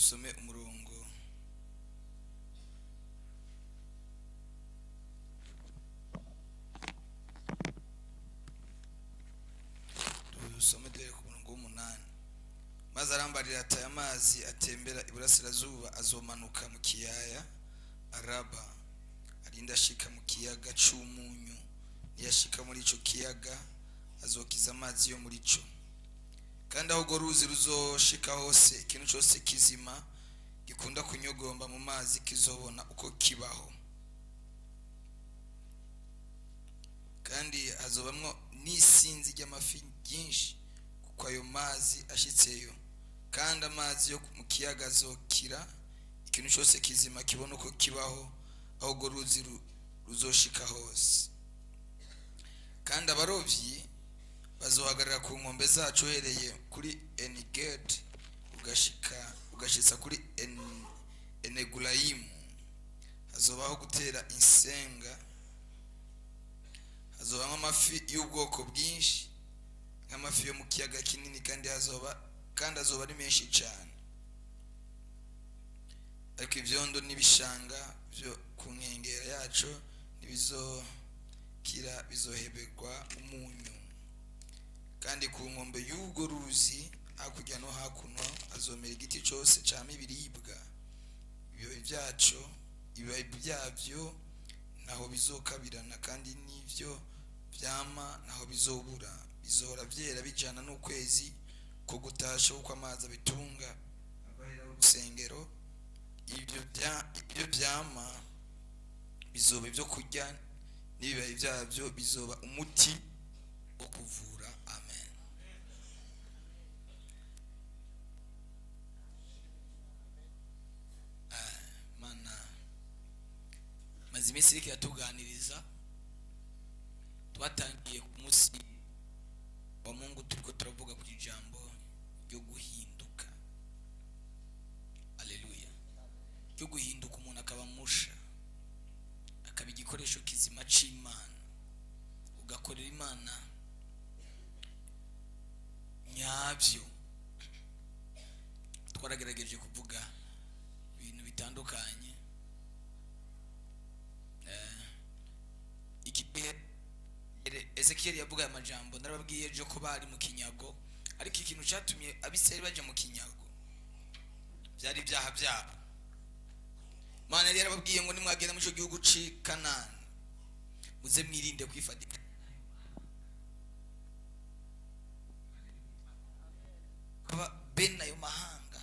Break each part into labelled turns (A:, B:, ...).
A: Dusome umurongo 8, duhere ku murongo w'8. Maze arambarira ati: "Aya mazi atembera iburasirazuba azomanuka mu kiyaya Araba, arinda ashika mu kiyaga c'umunyu. Niyashika muri ico kiyaga, azokiza amazi yo muri co. Kandi aho urwo ruzi ruzoshika hose, ikintu cyose kizima gikunda kunyogomba mu mazi kizobona uko kibaho. Kandi hazobamwo n'isinzi ry'amafi ryinshi, kuko ayo mazi ashitseyo. Kandi amazi yo mu kiyaga azokira, ikintu cyose kizima kibona uko kibaho aho urwo ruzi ruzoshika hose. Kandi abarovyi bazohagarara ku nkombe zacu, uhereye kuri Enigedi ugashika ugashitsa kuri Enegulayimu. Hazobaho gutera insenga, hazobamo amafi y'ubwoko bwinshi, nk'amafi yo mu kiyaga kinini, kandi azoba ari menshi cyane. Ariko ibyondo n'ibishanga byo ku nkengera yaco ntibizokira, bizoheberwa umunyu. Kandi ku nkombe y'urwo ruzi, hakurya no hakuno, hazomera igiti cyose cama ibiribwa. Ibibabi byaco, ibibabi byabyo ntaho bizokabirana, kandi n'ivyo vyama ntaho bizobura. Bizohora vyera bijana n'ukwezi ko gutasha, kuko amazi abitunga abahera urusengero. Ibyo vyama bizoba ibyo kurya, n'ibibabi byabyo bizoba umuti wo kuvura." Amen. Mana maze iminsi iriko iratuganiriza. Twatangiye ku munsi wa Mungu turiko turavuga ku ijambo ryo guhinduka, aleluya, ryo guhinduka, umuntu akaba musha, akaba igikoresho kizima c'Imana, ugakorera Imana nyabyo. Twaragerageje kuvuga ibintu bitandukanye. Iki gihe Ezekiyeli yavuga aya majambo, narababwiye ejo ko bari mu kinyago, ariko ikintu cyatumye Abisirayeli baja mu kinyago byari ibyaha byabo. Imana yari yarababwiye ngo: "Nimwagenda muri ico gihugu c'i Kanani, muze mwirinde kwifatika." Kuba bene ayo mahanga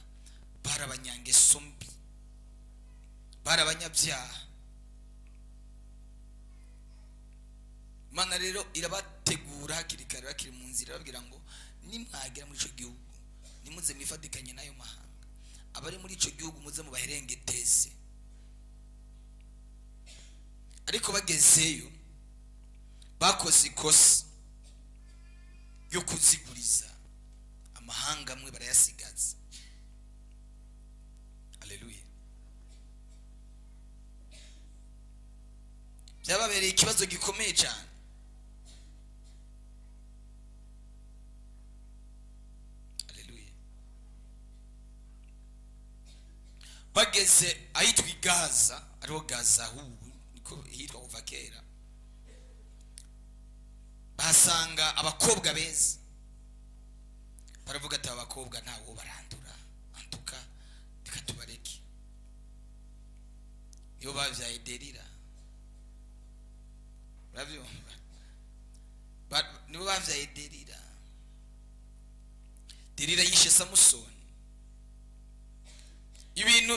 A: bari abanyangeso mbi, bari abanyabyaha. Imana rero irabategura hakiri kare, bakiri mu nzira, irababwira ngo: "Nimwagera muri ico gihugu, nimuze mwifatikanye n'ayo mahanga. Abari muri ico gihugu muze mubaherengeteze." Ariko bagezeyo, bakoze ikosa ryo kuziguriza amahanga amwe, barayasigaza. Aleluya! Byababereye ikibazo gikomeye cyane. Aleluya! Bageze ahitwa i Gaza, ariho Gaza hubu, niko hitwa kuva kera, bahasanga abakobwa beza. Baravuga ati: "Aba bakobwa ntawo barandura, antuka reka tubareke." Nibo babyaye Delila, urabyumva? Nibo babyaye Delila. Delila yishe Samusoni. Ibintu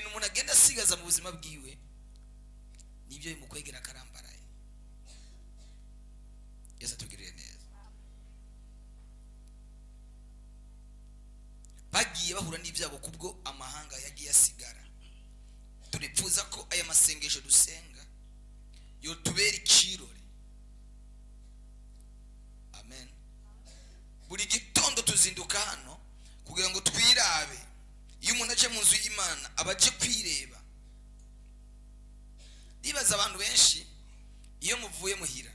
A: umuntu agenda asigaza mu buzima bwiwe nibyo bimukwegera akarambaraye. Yesu atugirire neza. Bagiye bahura n'ibyago kubwo amahanga yagiye asigara. Turipfuza ko aya masengesho dusenga yotubera ikirore. Amen. Buri gitondo tuzinduka hano kugira ngo twirabe. Iyo umuntu aje mu nzu y'Imana, aba aje kwireba. Ndibaza abantu benshi, iyo muvuye muhira,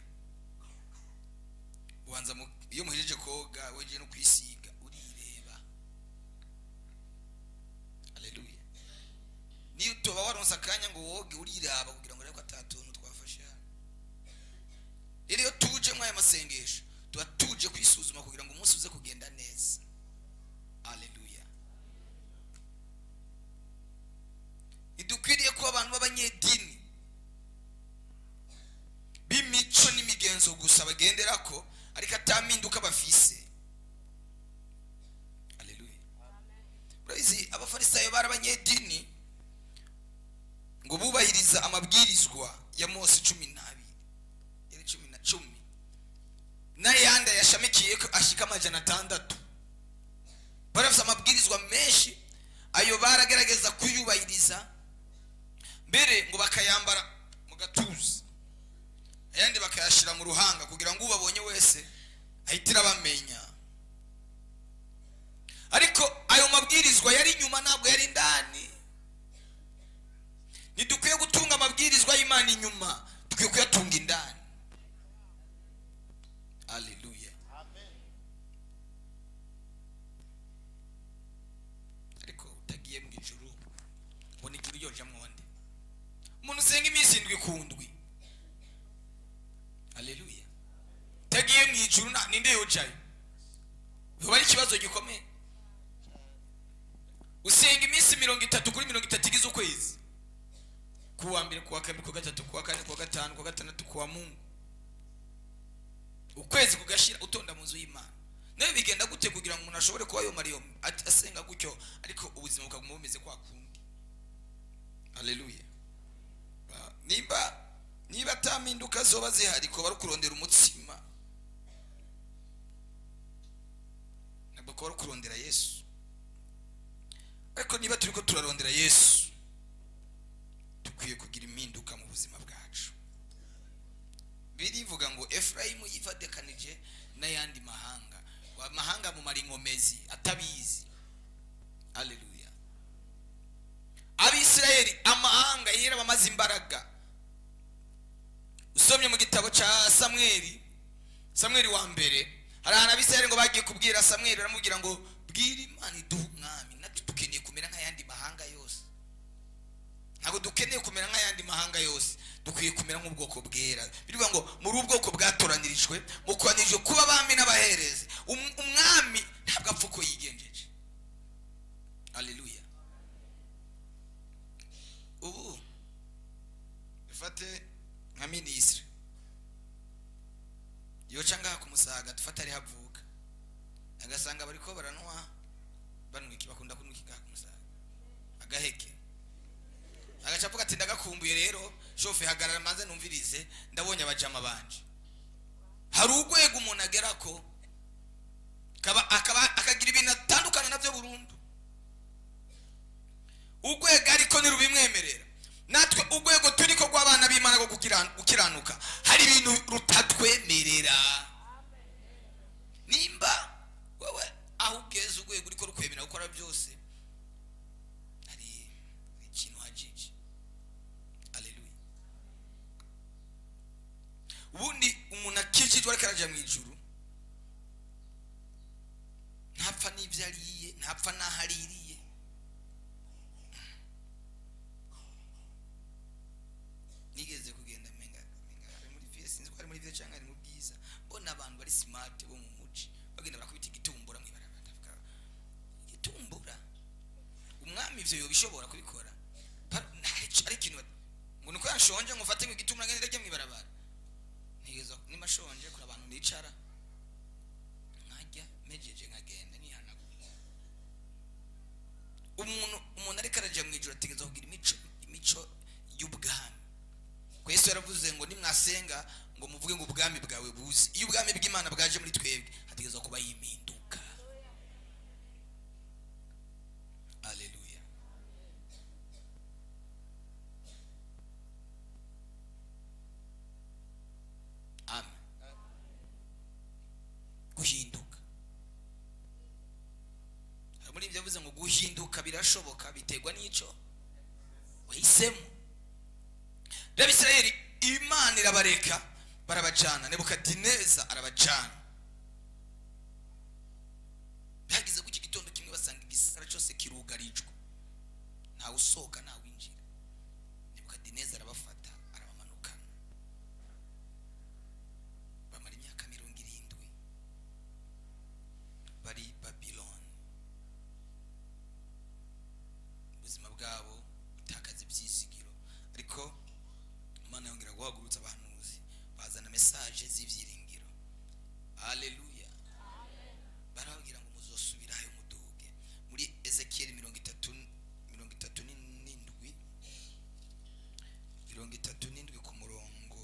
A: ubanza iyo muhejeje koga, wejeje no kwisiga, urireba. Uronse akanya ngo woge, uriraba kugira ngo urebe ko atatuntu twafashe hano. Rero iyo tuje muri aya masengesho, tuba tuje kwisuzuma kugira ngo umunsi uze kugenda neza. Aleluya! Ntidukwiriye kuba abantu b'abanyedini b'imico n'imigenzo gusa bagendera ko, ariko atampinduka bafise. Aleluya! Urabizi, Abafarisayo bari abanyedini, ngo bubahiriza amabwirizwa ya Mose 12, yari 10 n'ayandi yashamikiye ko ashika 600. Bari bafise amabwirizwa menshi, ayo baragerageza kuyubahiriza, mbere ngo bakayambara mu gatuza, ayandi bakayashyira mu ruhanga kugira ngo ubabonye wese ahite abamenya. Ariko ayo mabwirizwa yari inyuma, ntabwo yari indani. Ntidukwiye gutunga amabwirizwa y'Imana inyuma, dukwiye kuyatunga indani. Aleluya! Ariko utagiye mu ijuru, ubona ijuru ryojamwo nde? Umuntu usenga iminsi 7 ku ndwi, aleluya, utagiye mu ijuru, ninde yojayo? Biba ari ikibazo gikomeye. Usenga iminsi 30 kuri 30 igize ukwezi, kuwa mbere, kuwa kabiri, kuwa gatatu, kuwa kane, kuwa gatanu, kuwa gatandatu, kuwa Mungu, ukwezi kugashira utonda mu nzu y'Imana. Nawe bigenda gute kugira ngo umuntu ashobore kuba yomara iyo asenga gutyo, ariko ubuzima bukaguma bumeze kwa kundi? Aleluya! Niba atampinduka zoba zihari, ko bari kurondera umutsima, ntabwo ko bari kurondera Yesu. Ariko niba turi ko turarondera Yesu, dukwiye kugira impinduka mu buzima bwacu. Birivuga ngo Efurayimu yifatekanije n'ayandi mahanga, amahanga mumara inkomezi atabizi. Aleluya! Abisirayeli amahanga yera bamaze imbaraga. Usomye mu gitabo cya Samweli, Samweli wa mbere, hari ahantu Abisirayeli ngo bagiye kubwira Samweli, baramubwira ngo: "Bwira Imana iduhe umwami, natwe dukeneye kumera nk'ayandi mahanga yose." Ntabwo dukeneye kumera nk'ayandi mahanga yose, dukwiye kumera nk'ubwoko bwera. Bivuga ngo muri ubwoko bwatoranirijwe, mukoranirijwe kuba abami n'abaherezi. Umwami ntabwo apfa uko yigenjeje. Aleluya! Ubu dufate nka minisitiri yoca ngaha ku Musaga, dufate ari havuka, agasanga bariko baranwa, banwa iki? Bakunda kunywa iki ngaha ku Musaga? Agaheke. Agaca avuga ati: "Ndagakumbuye rero, shofe hagarara manze numvirize, ndabonye abajama banje." Hari urwego umuntu agerako kaba akaba akagira ibintu atandukanye nabyo burundu, urwego ariko ntirubimwemerera. Natwe urwego turiko rw'abana b'Imana rwo gukiranuka, hari ibintu rutatwemerera. Nimba wowe aho ugeze urwego uriko rukwemerera gukora byose, hari ikintu hajije. Aleluya! Ubundi umuntu akijijwe ariko araja mu ijuru, ntapfa n'ibyo ariye, ntapfa n'aho aririye. Nigeze kugenda, menga ari muri ville, sinzi ko ari muri ville cyangwa ari mu Bwiza, mbona abantu bari smart bo mu muji bagenda barakubita igitumbura mw'ibarabara. Ndavuga: "Igitumbura, umwami ivyo yobishobora kubikora?" Ari ikintu ngo niko yashonje, ngo mfate ngo igitumbura ngende ndajya mw'ibarabara. Ntigeza nimba shonje kuri abantu nicara nkajya, mejeje nkagenda nihanagura. Umuntu ariko arajya mu ijuru ategereza kugira imico y'ubwami. Ko Yesu yaravuze ngo nimwasenga ngo muvuge ngo: "Ubwami bwawe buze." Iyo ubwami bw'Imana bwaje muri twebwe, hategereza kuba impinduka. Aleluya! Amen. Guhinduka, hari muri ibyo yavuze ngo guhinduka birashoboka, biterwa n'ico wahisemo. Rero Abisirayeli Imana irabareka barabajana, Nebukadineza arabajana. Bahageze ku gitondo kimwe, basanga igisagara cyose kirugarijwe, ntawe usohoka, ntawe winjira. Nebukadineza arabafata arabamanukana, bamara imyaka 70 bari Babiloni. Ubuzima bwabo butakaza ibyizigiro, ariko Imana yongera guhagurutsa abahanuzi bazana message z'ibyiringiro. Haleluya. Barababwira ngo muzosubirayo muduge. Muri Ezekiel 37 37 ku murongo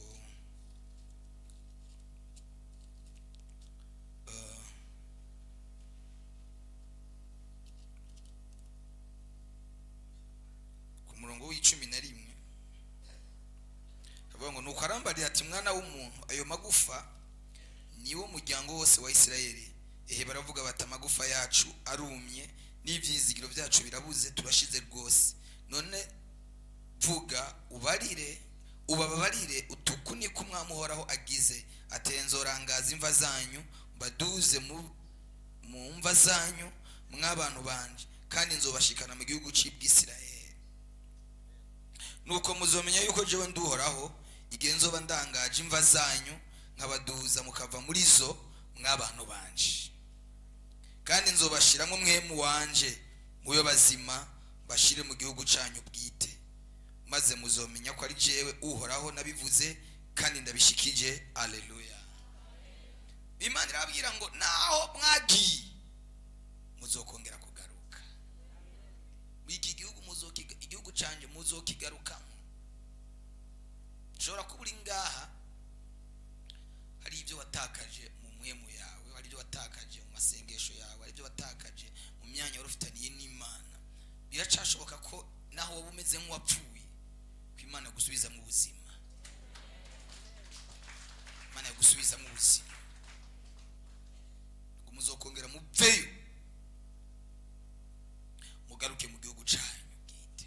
A: ku murongo w'11 avuga ngo nuko arambarira ati mwana w'umuntu, ayo magufa niwo muryango wose wa Isirayeli. Ehe, baravuga bati amagufa yacu arumye n'ibyizigiro byacu birabuze, turashize rwose. None vuga ubarire, ubababarire utuku niko umwami Uhoraho agize atenzorangaza imva zanyu, mbaduze mu mva zanyu mw'abantu banje, kandi nzobashikana mu gihugu c'Ubwisirayeli. Nuko muzomenya yuko jewe nduhoraho igihe nzoba ndangaje imva zanyu nkabaduza mukava muri zo mw'abantu banje, kandi nzobashiramo mwemu wanje mube bazima, bashire mu gihugu canyu bwite, maze muzomenya ko ari jewe Uhoraho nabivuze kandi ndabishikije. Aleluya. Imana irababwira ngo naho mwagiye muzokongera kugaruka iki gihugu, igihugu canje muzokigarukamo. Ushobora kuba uri ngaha hari ibyo watakaje mu mwemu yawe, hari ibyo watakaje mu masengesho yawe, hari ibyo watakaje mu myanya wari ufitaniye n'Imana. Biracashoboka ko naho wowe umeze nk'uwapfuye, ko Imana gusubiza mu buzima. Imana yagusubiza mu buzima, ngo muzokongera muveyo mugaruke mu gihugu cyanyu bwite.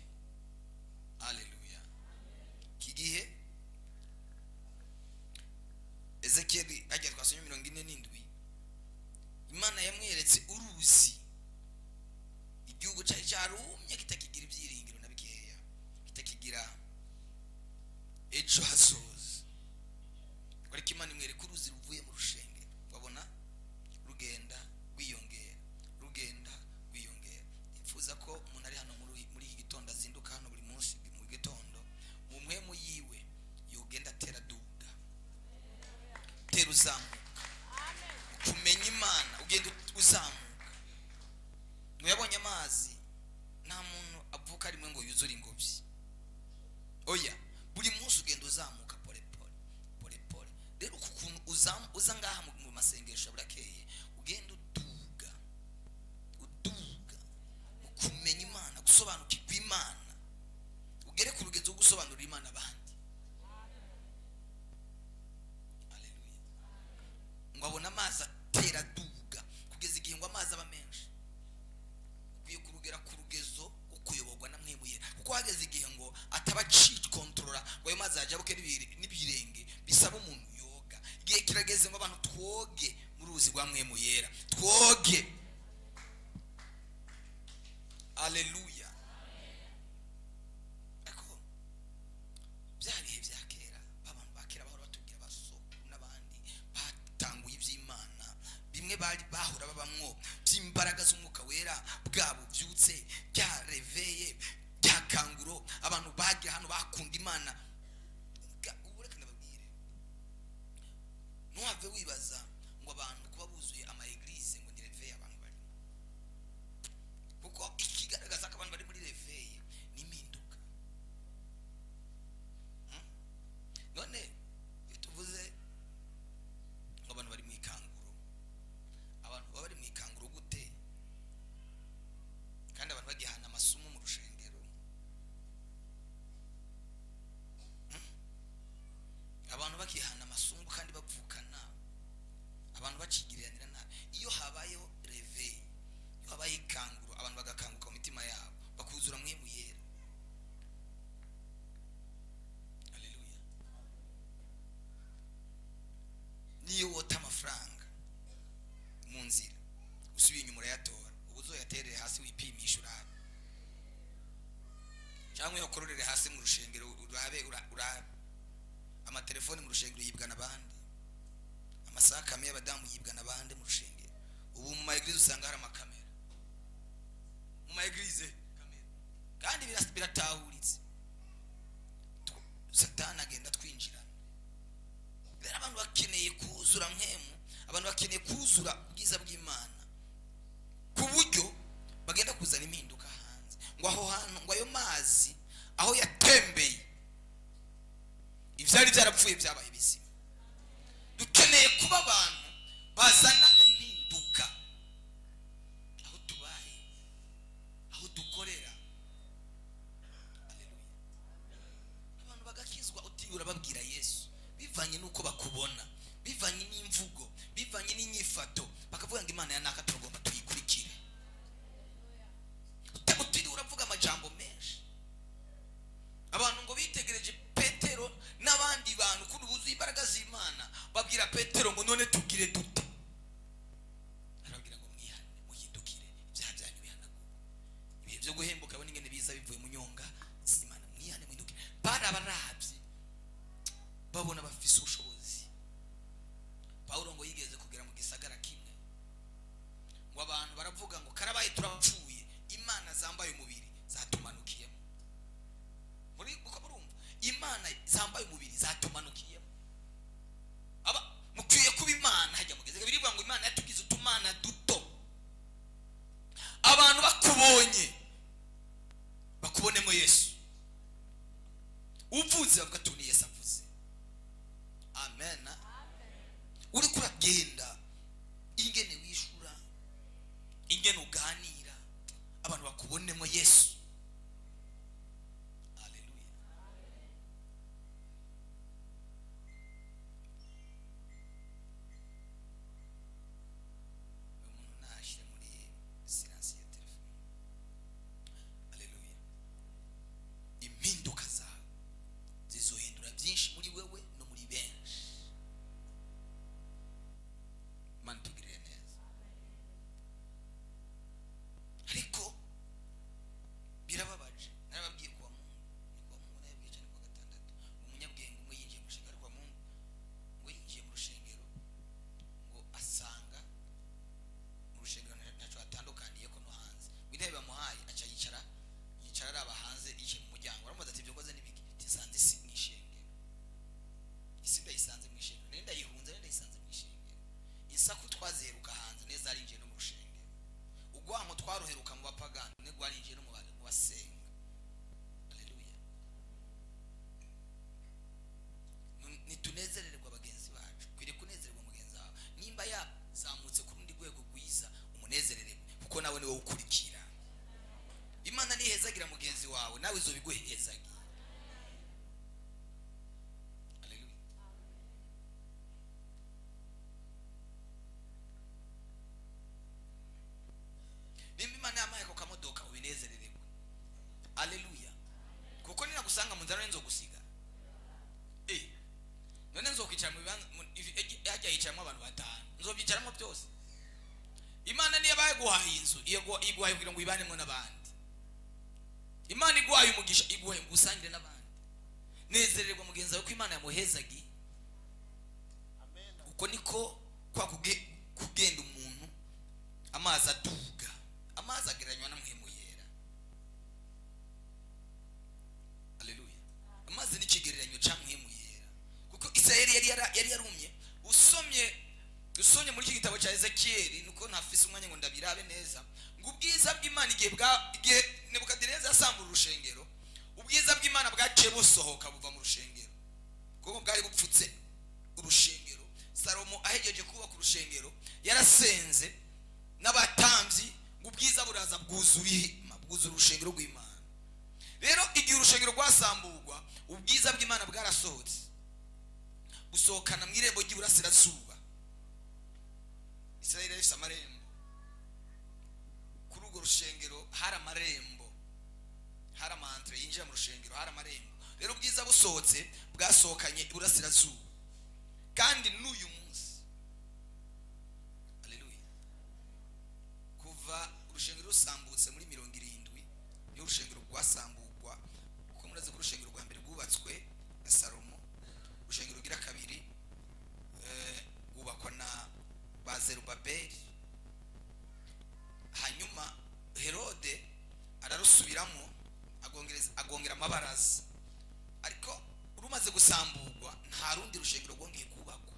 A: Haleluya. Iki gihe Ezekiel ajya twasomye 47, Imana yamweretse uruzi, igihugu cyari cyarumye kitakigira ibyiringiro na bikeya, kitakigira ejo hazoza. Ariko Imana imwereka uruzi ruvuye mu rushengero, babona rugenda rwiyongera, rugenda rwiyongera. Nifuza ko umuntu ari hano muri iki gitondo azinduka hano buri munsi mu gitondo, mu mpwemu yiwe yogenda atera duga, tera uzamuka, kumenya Imana ugenda uzamuka. Ngo yabonye amazi, nta muntu avuka rimwe ngo yuzure ingobyi, oya, buri munsi ugenda uzamuka pole pole pole pole. Rero ukuntu uza ngaha mu masengesho burakeye, ugenda uduga uduga kumenya Imana, gusobanukirwa Imana, ugere ku rugezo rwo gusobanurira Imana abandi. Haleluya. Ngo abone amazi atera duga kugeza igihe ngo amazi aba menshi. Ukwiye kurugera ku rugezo rwo kuyoborwa na mwemu yera, kuko hageze igihe ngo ataba acikontorora ngo ayo mazi ajabuke n'ibirenge, bisaba umuntu yoga. Igihe kirageze ngo abantu twoge mu ruzi rwa mwemu yera, twoge. Haleluya. Ariko bya bihe bya kera, abantu ba kera bahora batubwira, basokuru n'abandi batanguye iby'Imana, bimwe bari bahora babamwo by'imbaraga z'umwuka wera bwabo byutse, bya reveye, bya kanguro, abantu bagira hano bakunda Imana. Ubu reka ndababwire, ntuhave wibaza ngo abantu kuba buzuye ama eglise ngo ni reveye abantu barimo, kuko ikigaragaza ko abantu Cyangwa uyakororere hasi mu rushengero, urabe urabe amatelefone mu rushengero yibwa n'abandi, amasakame y'abadamu yibwa n'abandi mu rushengero. Ubu mu ma église usanga hari amakamera, mu ma église kamera, kandi biratahuritse. Satani agenda twinjirana. Rero abantu bakeneye kuzura mpwemu, abantu bakeneye kuzura ubwiza bw'Imana ku buryo bagenda kuzana impinduka hanze. Ngo aho hantu, ngo ayo mazi aho yatembeye, ibyari byarapfuye byabaye bizima. Dukeneye kuba abantu bazana impinduka aho tubaye, aho dukorera. Haleluya! Abantu bagakizwa utiriwe urababwira Yesu, bivanye n'uko bakubona, bivanye n'imvugo, bivanye n'inyifato, bakavuga ngo Imana ya naka turagomba tuyikurikire. Utiriwe uravuga amajambo menshi. Abantu ngo bitegereje Petero n'abandi bantu ukuntu buzuye imbaraga z'Imana, babwira Petero ngo none tugire dute? Arababwira ngo mwihane, muhindukire, ibyaha byanyu bihanagurwe. Ibihe byo guhembuka bo n'ingene biza bivuye mu nyonga z'Imana. Mwihane, muhindukire. Barabarabye babona bafise ubushobozi. Pawulo ngo yigeze kugera mu gisagara kimwe, ngo abantu baravuga ngo karabaye, turapfuye, imana zambaye umubiri zatumanukiyemo. Muri uko murumva, imana zambaye umubiri zatumanukiyemo. Aba mukwiye kuba imana hajya mugeze. Birivuga ngo Imana yatugize utumana duto. Abantu bakubonye bakubonemo Yesu. Uvuze bavuga ati ni Yesu avuze. Amen. Uriko uragenda, ingene wishura, ingene uganira, abantu bakubonemo Yesu. Haleluya! Uyu muntu nashyire muri silence ya telefone. Haleluya! Impinduka zawe zizohindura byinshi muri wewe no muri benshi. Imana itugirire neza. Ariko birababaje, narababwiye kuwa Mungu, ni kuwa Mungu narababwiye cyane, kuwa gatandatu, umunyabwenge umwe yinjiye mu rushengero rwa Mungu. Ngo yinjiye mu rushengero, ngo asanga mu rushengero ntaco hatandukaniye ko no hanze. Ngo intebe bamuhaye, aca yicara, yicara araba hanze, yicaye mu muryango. Aramubaza ati ibyo koze n'ibiki? Ati nsanze isi mu ishengero, isi ndayisanze mu ishengero, nari ndayihunze, nari ndayisanze mu ishengero. Isaku twaziheruka hanze, neza zarinjiye no mu rushengero. Urwango twaruheruka mu bapagani, ne rwarinjiye no mu basenga. Haleluya! Ntitunezererwa bagenzi bacu. Ukwiriye kunezererwa mugenzi wawe. Nimba yazamutse ku rundi rwego rwiza, umunezerere, kuko nawe niwe ukurikira. Imana nihezagira mugenzi wawe, nawe izo biguhezagira. Haleluya! Nimba Imana yampaye ako kamodoka, ubinezerererwe. Aleluya! Kuko ninagusanga mu nzara nzogusiga. None nzokwicara mu bibanza hajya hicaramo abantu batanu, nzobyicaramo byose? Imana niyo baguhaye inzu, iguhaye kugira ngo uyibanemo n'abandi. Imana iguhaye umugisha, iguhaye ngo usangire n'abandi. Nezererwa mugenzi wawe ko Imana yamuhezagiye. Uko niko kwa kugenda umuntu amazi aduga. Amazi agereranywa na mpwemu yera. Haleluya! Amazi ni ikigereranyo cya mpwemu yera, kuko Isirayeli yari yarumye. Usomye muri iki gitabo cya Ezekiyeli, nuko ntafise umwanya ngo ndabirabe neza, ngo ubwiza bw'Imana igihe Nebukadineza yasambura urushengero, ubwiza bw'Imana bwaciye busohoka buva mu rushengero, kuko bwari bupfutse urushengero. Salomo ahegeje kubaka urushengero, yarasenze n'abatambyi, ngo ubwiza buraza bwuzura ihema, bwuzura urushengero rw'Imana. Rero igihe urushengero rwasamburwa, ubwiza bw'Imana bwarasohotse, busohokana mu irembo ry'iburasirazuba. Isirayeli yari ifise amarembo. Kuri urwo rushengero hari amarembo, hari ama entrée yinjira mu rushengero, hari amarembo. Rero ubwiza busohotse, bwasohokanye iburasirazuba. Kandi n'uyu munsi, haleluya, kuva urushengero rusambutse muri 70, niyo urushengero rwasamburwa. Arwinjiramo, agongereza, agongera amabaraza, ariko rumaze gusamburwa nta rundi rushengero rwongeye kubakwa.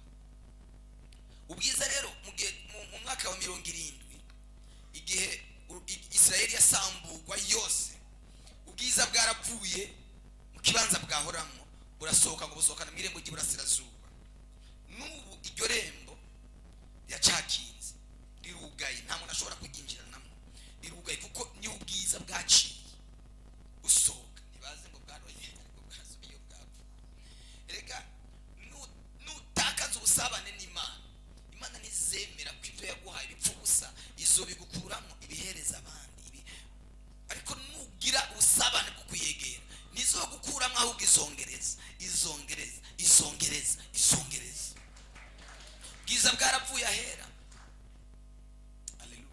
A: Ubwiza rero mu gihe mu mwaka wa 70, igihe Isirayeli yasamburwa yose, ubwiza bwarapfuye mu kibanza bwahoramo, burasohoka ngo busohokana mu irembo ry'iburasirazuba. N'ubu iryo rembo riracakinze, rirugaye, nta muntu ashobora kuryinjiranamo, rirugaye kuko niho ubwiza bwaciye busohoka. Ntibazi ngo bwaroye, ariko bwasubiye bwapfa. Erega nutakaza ubusabane n'Imana, Imana ntizemera ko ibyo yaguhaye bipfa ubusa, izobigukuramo ibihereza abandi ibi. Ariko nugira ubusabane bwo kuyegera, ntizogukuramo, ahubwo izongereza, izongereza, izongereza, izongereza. Bwiza bwarapfuye ahera. Haleluya.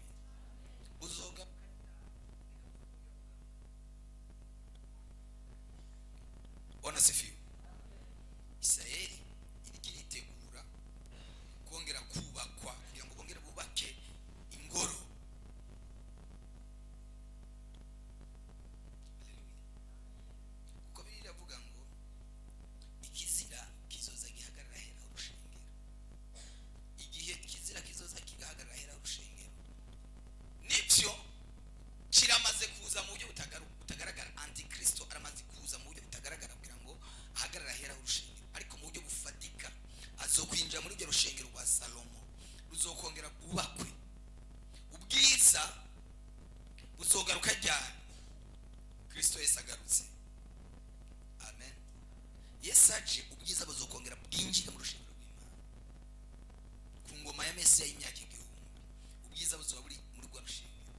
A: Uzoga Bwana sifiwe. Isirayeli iriko iritegura kongera kubakwa kugira ngo bongere bubake ingoro. Haleluya. Kuko Bibiliya iravuga ngo ikizira kizoza gihagarara ahera urushengero. Igihe ikizira kizoza kigahagarara ahera urushengero, nibyo kiramaze kuza mu buryo butagaragara. Antikristo aramaze kuza mu buryo butagaragara kugira ngo ahagarare ahera urushengero, ariko mu buryo bufatika azokwinjira muri urwo rushengero rwa Salomo, ruzokongera rwubakwe. Ubwiza buzogaruka ryari? Kristo Yesu agarutse. Amen. Yesu aje, ubwiza buzokongera bwinjire mu rushengero rw'Imana. Ku ngoma ya Mesiya y'imyaka 1000, ubwiza buzoba buri muri rwa rushengero,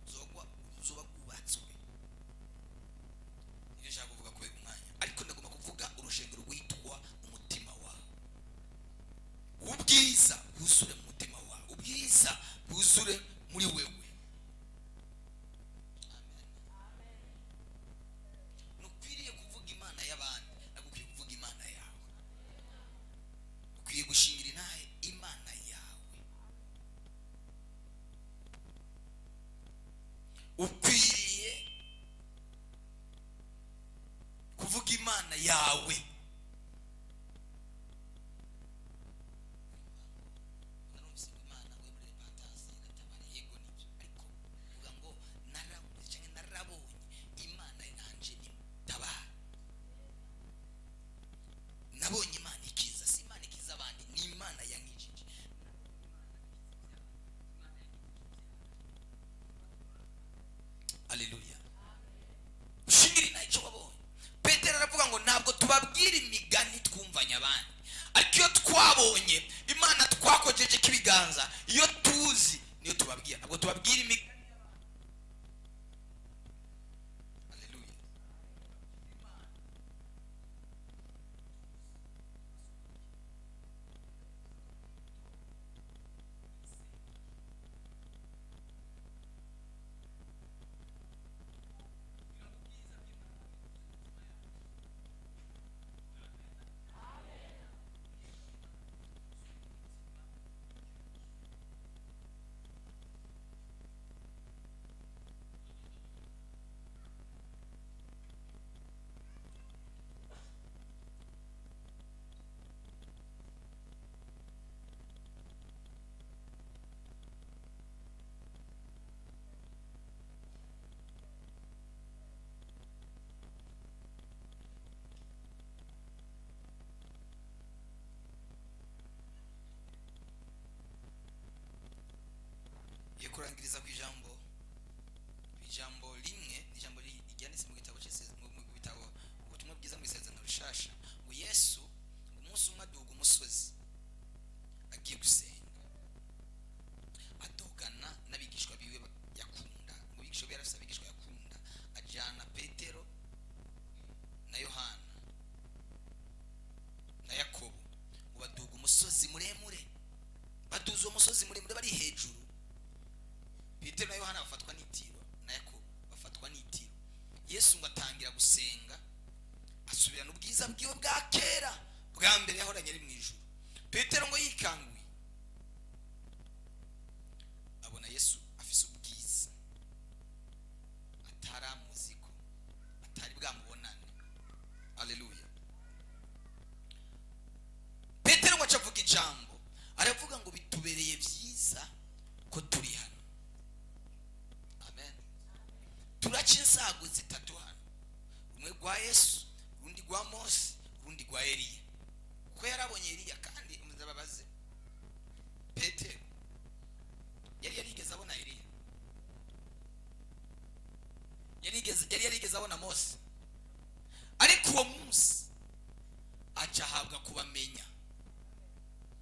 A: buzoba bwubatswe. Nibyo nshaka kuvuga kubera umwanya, ariko ndagomba kuvuga urushengero rwitwa umutima wawe. Ubwiza bwuzure mu mutima wawe, ubwiza bwuzure muri wewe. Amen. Ntukwiriye kuvuga Imana y'abandi, ntabwo ukwiye kuvuga Imana yawe. Ukwiye gushingira intahe Imana yawe. Ukwiriye kuvuga Imana yawe. Narumvise ngo Imana ngo yo muri Repentance iratabara. Yego, nibyo, ariko vuga ngo narabonye cyangwa narabonye Imana yanje nitabara. Nabonye Imana ikiza, si Imana ikiza abandi, ni Imana yankijije. Haleluya. Ushingira inaha icyo wabonye. Petero aravuga ngo ntabwo tubabwira imigani twumvanye abandi, ariko iyo twabonye Imana twakojeje ibiganza, iyo tuzi niyo tubabwira, ntabwo tubabwira imigani. Haleluya. Yo kurangiriza ku ijambo rimwe, ni ijambo ryanditse mu gitabo mu bitabo Ubutumwa Bwiza mu Isezerano Rishasha, ngo Yesu ngo umunsi umwe aduga umusozi agiye gusenga, adugana n'abigishwa biwe yakunda. Ngo abigishwa biwe, yarafise abigishwa yakunda, ajana Petero na Yohana na Yakobo, ngo baduga umusozi muremure. Baduza uwo musozi muremure, bari hejuru, Petero na Yohana bafatwa n'itiro, na Yakobo bafatwa n'itiro. Yesu ngo atangira gusenga, asubirana ubwiza bwiwe bwa kera, bwa mbere yahoranye ari mu ijuru. Petero ngo yikanguye abona Yesu afise ubwiza ataramuziko. Yesu, urundi rwa Mose, urundi rwa Eliya, kuko yarabonye Eliya. Kandi muzababaze Petero, yari yarigeze abona Eliya? Yari yarigeze abona Mose? Ariko uwo munsi aca ahabwa kubamenya.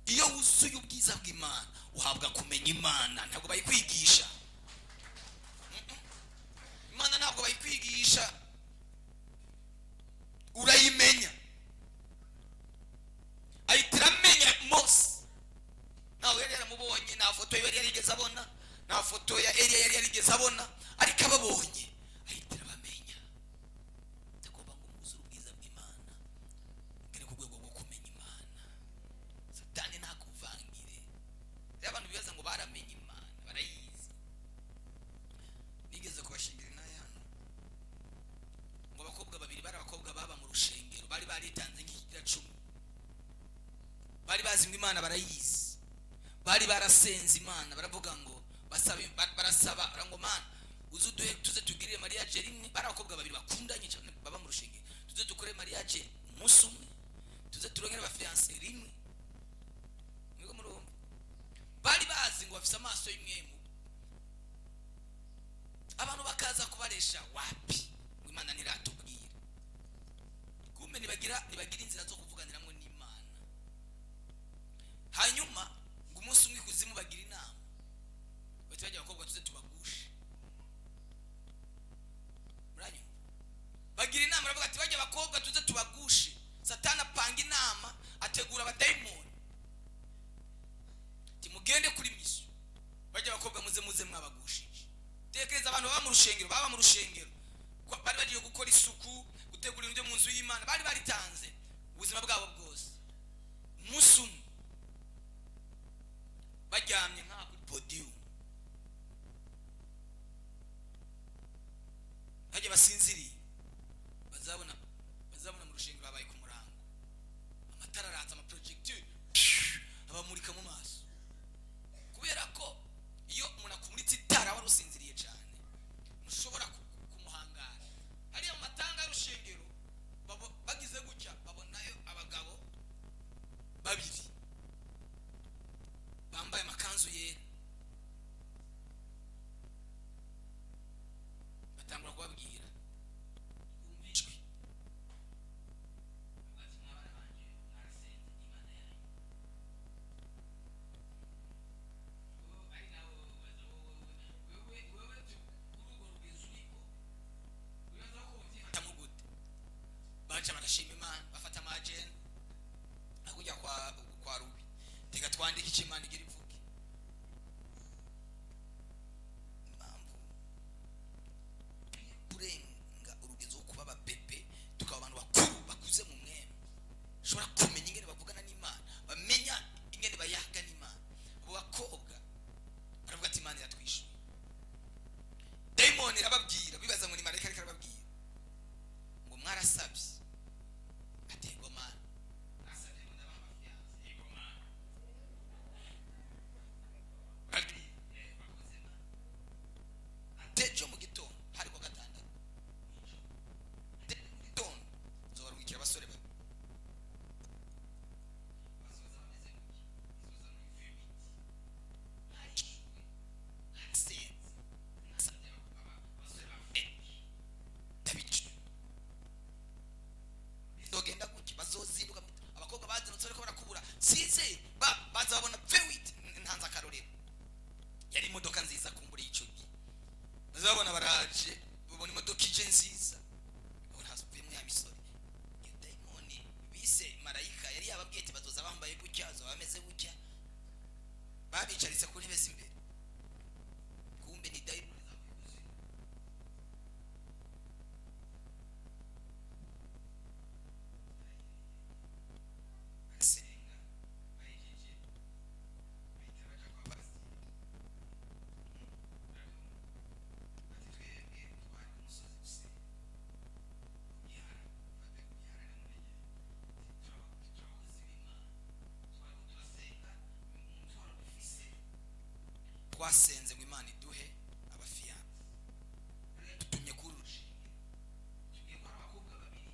A: Iyo wuzuye ubwiza bw'Imana uhabwa kumenya Imana. Ntabwo bayikwigisha Imana, ntabwo bayikwigisha, urayimenya. Ahita iramenya Mose. Ntawe yari yaramubonye, nta foto yari yarigeze abona, nta foto ya Eliya yari yarigeze abona, ariko ababonye ahita irabamenya. Ndagomba ngo mwuzure ubwiza bw'Imana, ugere ku rwego rwo kumenya Imana. Satani ntakuvangire. Rero abantu bibaza ngo baramenye Imana, barayizi. Nigeze kubashingira inaha hano ngo abakobwa babiri bari abakobwa baba mu rushengero, bari baritanze nk'ikigira cumi, bari bazi ngo Imana barayizi, bari barasenze Imana, baravuga ngo barasaba ngo Mana uze uduhe tuze tugirire mariage rimwe. Bari abakobwa babiri bakundanye cyane baba mu rushengero. Tuze dukore mariage umunsi umwe, tuze turongere abafiancé rimwe. Niko murumva, bari bazi ngo bafise amaso y'umwemu. Abantu bakaza kubaresha, wapi, ngo Imana ntiratubwira. Kumbe ntibagira inzira zo kuvuganiramwo n'Imana. Hanyuma ngo umunsi umwe ikuzimu bagira inama, bati bajya abakobwa tuze tubagushe. Muranyumva? Bagira inama, baravuga ati bajya abakobwa tuze tubagushe. Satani apanga inama, ategura abadayimoni, ati mugende kuri mission, bajya abakobwa muze mwabagushije. Tekereza abantu baba mu rushengero, baba mu rushengero, bari bagiye gukora isuku, gutegura ibintu byo mu nzu y'Imana, bari baritanze ubuzima bwabo bwose. Umunsi umwe baryamye nk'aha kuri podium, bajya basinziriye, bazabona mu rushengero babaye ku murango, amatara aratse, amaprojecteur abamurika mu maso. Kubera ko iyo umuntu akumuritse itara wari usinziriye cyane, ntushobora kumuhangara. Hariya mu matanga y'urushengero bagize gutya, babonayo abagabo babiri bambaye amakanzu yera, batangura kubabwira ijwi. Bati, "Mwabana banje, mwarasenze Imana yanyu." Ari nawe wewe kuri urwo rugezo uriko wibaza ko ubyifatamo gute? Baca barashima Imana, bafata amagenda akujya kwa Rubi, teka twandike icyo Imana igira ivuge. Impamvu kurenga urugezo wo kuba ababebe, tukaba abantu bakuru bakuze mu mwema, ushobora kumenya ingene bavugana n'Imana, bamenya ingene bayaga n'Imana. Abo bakobwa baravuga ati Imana iratwishyuye. Dayimoni irababwira, bibaza ngo ni marayika, ariko arababwira ngo mwarasabye. Ati yego Mana. Nasabye ngo ndabaha amafiancé. Yego Mana. Ati bakoze Mana. Ati ejo mu gitondo, hari kuwa gatandatu mw'ijoro, ati ejo mu gitondo nzobarungikira abasore babiri, bazoza bameze gutya, bazoza muri V8. Mwarishyuwe, mwarasenze, mwasabye abasore ba fake, ndabica bizogenda gutya, bazozinduka. Abakobwa bazindutse bariko barakubura, sinze baza babona V8. Ntanze akarorero, yari imodoka nziza kumbura y'ico gihe. Bazabona baraje, babona imodoka ije nziza, babona havuyemo ya misore. Iyo dayimoni bise marayika yari yababwiye ati bazoza bambaye gutya, bazoba bameze gutya. Babicaritse ku ntebe z'imbere, kumbe ni dayimoni zavuye ikuzimu. Barasenga, bahejeje bahita baja kwa pasiteri. Ati twebwe twari ku musozi gusenga kugihara, bave kugihara nimurege, turabakozi b'Imana, twariko turasenga umutwaro dufise, twasenze ngo Imana iduhe abafiancé, tutumye kuri urushinge, tubwiye ko ari abakobwa babiri.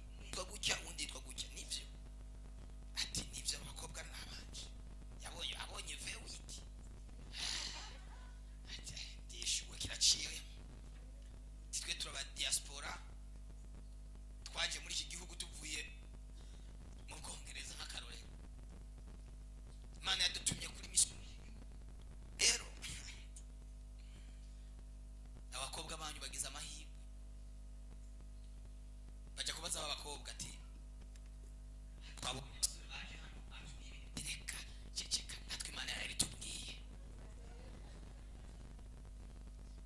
A: Bakobwa ati twabonye, reka ceceka, natwe Imana yarabitubwiye.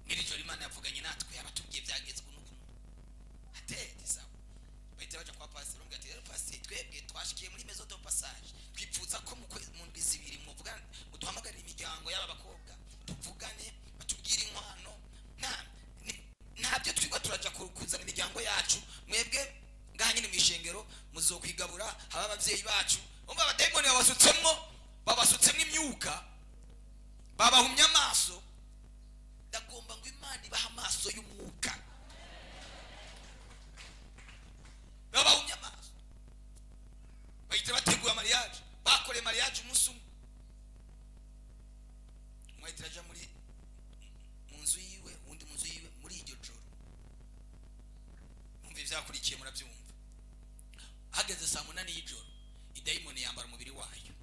A: Mw'iri joro Imana yavuganye natwe, yabatubwiye byageze uku n'uku. Atete sawa, bahita baja kwa pasiteri, bamubwira ati: "Rero pasiteri, twebwe twashikiye muri maison de passage, twipfuza ko mu kwezi, mu ndwi 2 muvugana, muduhamagarire imiryango y'aba bakobwa, tuvugane, batubwire inkwano. Ntabyo twigwa, turaja kuzana imiryango yacu. Mwebwe ngaha nyine mu ishengero muzokwigabura, haba ababyeyi bacu." Umva, abadayimoni babasutsemwo imyuka, babahumye amaso. Ndagomba ngo Imana ibahe amaso y'umwuka. Babahumye amaso, bahita bategura mariage, bakoreye mariage umunsi umwe. Umwe ahita aja muri mu nzu yiwe, uwundi mu nzu yiwe. Muri iryo joro, mwumva ivyakurikiye, murabyumva. Hageze saa 8 y'ijoro, idayimoni yambara umubiri wayo,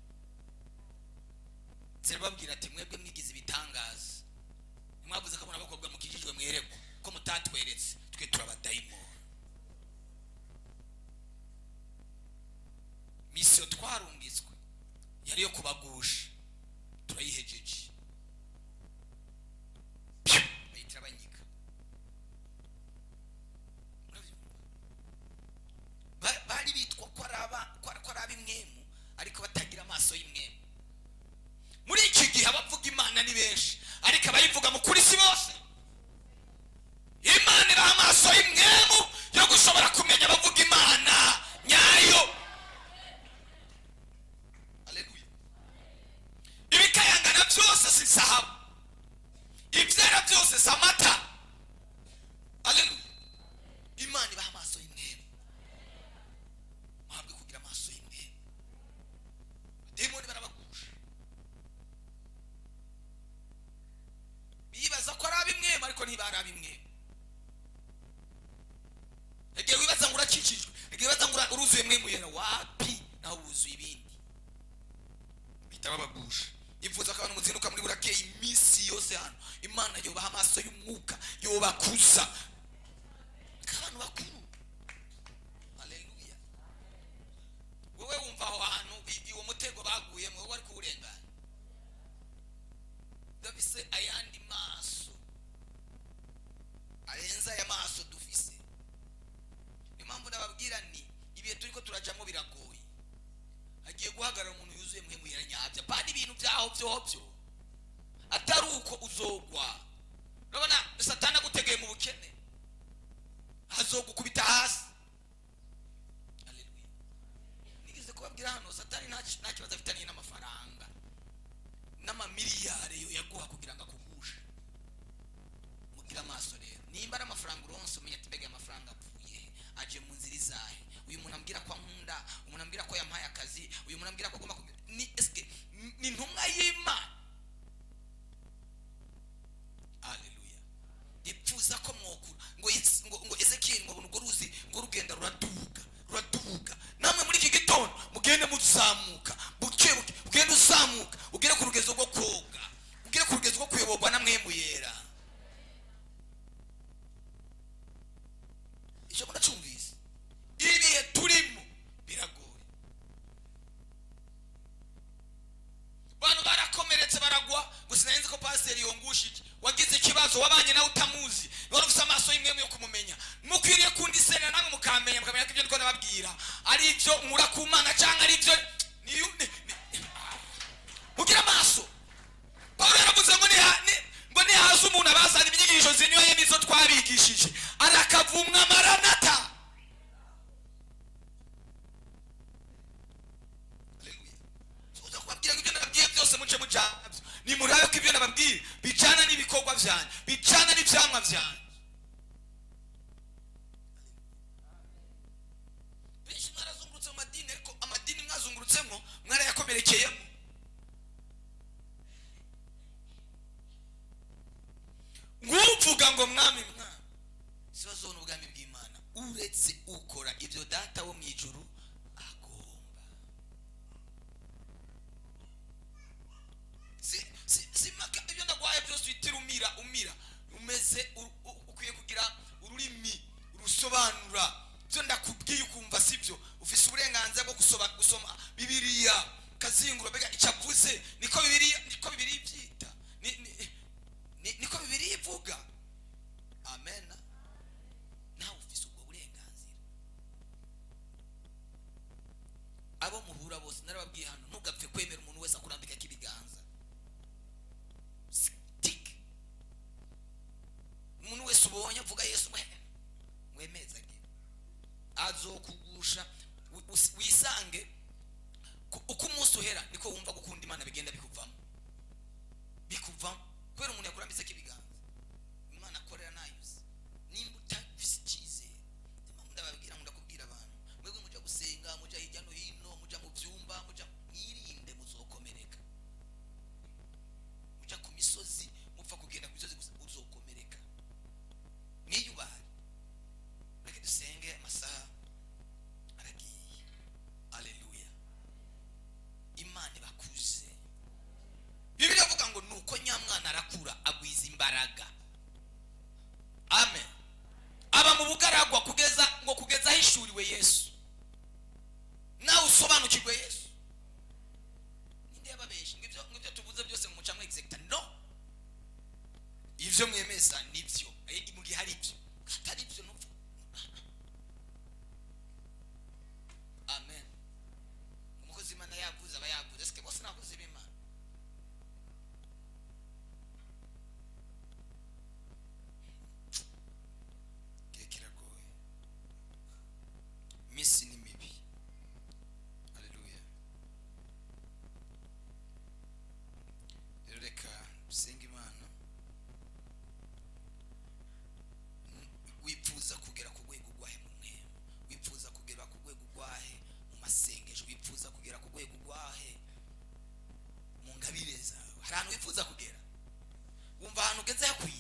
A: zirababwira ati: "Mwebwe mwigize ibitangaza, mwavuze ko muri abakobwa mukijijwe, mwerekwa ko mutatweretse, twe turabadayimoni. Mission twarungitswe yari yo kubagusha, turayihejeje." Pyu! Bahita banyika. Murabyumva? Bari bitwa ko ari ab'imwemu, ariko batagira amaso y'imwemu. Muri iki gihe abavuga Imana ni benshi, ariko abayivuga mu kuri si bose. Imana ibaha amaso y'imwemu yo gushobora kumenya abavuga Imana nyayo. Haleluya! Ibikayangana byose si zahabu, ibyera byose si amata. Haleluya! Imana ibaha amaso y'imwemu, muhabwe kugira amaso y'imwemu. Demoni barabagusha, bibaza ko ari ab'imwemu, ariko ntibari ab'imwemu. Igihe wibaza ngo urakikijwe, igihe wibaza ngo uruzuye mwemu yera, wapi, naho wuzuye ibindi. Bahita babagusha. Yifuza ko abantu muzinduka muri burakeye iminsi yose hano, Imana yobaha amaso y'umwuka, yobakuza nk'abantu bakuru. Haleluya! Wowe wumva aho hantu uwo mutego baguyemo, wowe wari kuwurengana. Dufise ayandi maso arenze aya maso dufise. Niyo mpamvu nababwira ni ibihe turiko turajamo biragoye. Hagiye guhagarara umuntu yuzuye mpwemu yera nyabya, pana ibintu byaho byo atari uko uzogwa. Urabona Satani agutegeye mu bukene, azogukubita hasi. Haleluya! Nigeze kubabwira hano, Satani nta kibazo afitaniye n'amafaranga n'amamiliyari yo yaguha kugira ngo akugushe. Mugire amaso rero. Nimba ari amafaranga uronse, umenye ati: "Mbega aya mafaranga avuye he? Aje mu nzira izahe? Uyu muntu ambwira ko ankunda, umuntu ambwira ko yampaye akazi, uyu muntu ambwira ko agomba kugira ni eske ni intumwa y'Imana?" Haleluya! Yipfuza ko mwokura ngo Ezekiyeli ngo abona urwo ruzi ngo rugenda ruraduga, ruraduga. Namwe muri iki gitondo mugende muzamuka buke buke, ugende uzamuka, ugere ku rugezo rwo koga, ugere ku rugezo rwo kuyoborwa na mwemu yera. Icyo muracumvise, ibihe turimo biragoye. Abantu barakomeretse, baragwa. Gusa nari nzi ko pasiteri yongushije. Wagize ikibazo, wabanye nawe utamuzi, wari ufite amaso y'imwemu yo kumumenya. Mukwiriye kundisera namwe mukamenya, mukamenya ko ibyo ndiko nababwira ari ibyo nkura ku Mana cyangwa ari ibyo mugira amaso. Pawulo yaravuze ngo nihaza umuntu abazana inyigisho zinyuranye n'izo twabigishije, arakavumwa, maranata. Haleluya! Tuza kubabwira ngo ibyo nababwiye byose muce mujana byo, nimurabe ko ibyo nababwiye bijana n'ibikorwa byanyu, bijana n'ivyamwa byanyu. Benshi mwarazungurutse mu madini, ariko amadini mwazungurutsemo mwarayakomerekeyemo. Ng'uvuga ngo "Mwami, mwami" si bazobona ubwami bw'Imana, uretse ukora ibyo Data wo mu ijuru agomba. Si maka ibyo ndagwaye byose uhitira umira, umira umeze ukwiye kugira ururimi rusobanura ibyo ndakubwiye, ukumva. Ndazingura, mbega icyo avuze niko Bibiliya, niko Bibiliya ibyita, niko Bibiliya ivuga. Amen. Nawe ufise ubwo burenganzira. Abo muhura bose, narababwiye hano, ntugapfe kwemera umuntu wese akurambikako ibiganza. Stick. Umuntu wese ubonye avuga Yesu, mwemezage, azokugusha. Wisange uko umunsi uhera niko wumva gukunda Imana bigenda bikuvamo, bikuvamo, kubera umuntu yakurambitseko ibiganza. Imana akorera nayuzi nimba utafise icyizere. Niyo mpamvu ndababwira ngo, ndakubwira abantu mwebwe muja gusenga, muja hirya no hino, muja mu byumba, muja, mwirinde, muzokomereka. Muja ku misozi, mupfa kugenda ku misozi gusa, uzokomereka. Mwiyubare. Reka dusenge, amasaha aragiye. Aleluya. Imana ibakuze. Bibiliya avuga ngo nuko nyamwana arakura, agwiza imbaraga. Amen. Aba mu bugaragwa kugeza ngo kugeza ahishuriwe Yesu. Nawe usobanukirwe Yesu. Ninde yababeshe ngo ibyo tuvuze byose ngo mucamwe exact? No, ivyo mwemeza nibyo. Mu gihe hari ibyo atari ibyo, nupfa. Amen. Umukozi w'Imana yavuze, aba yavuze. Sike bose ni abakozi b'Imana. Igihe kiragoye, iminsi ni mibi. Haleluya. Rero reka dusenge Imana. Wifuza kugera ku rwego rwahe mu mwema? Wifuza kugera ku rwego rwahe mu masengesho? Wifuza kugera ku rwego rwahe mu ngabire zawe? Hari ahantu wifuza kugera, wumva ahantu ugeze hakwiye?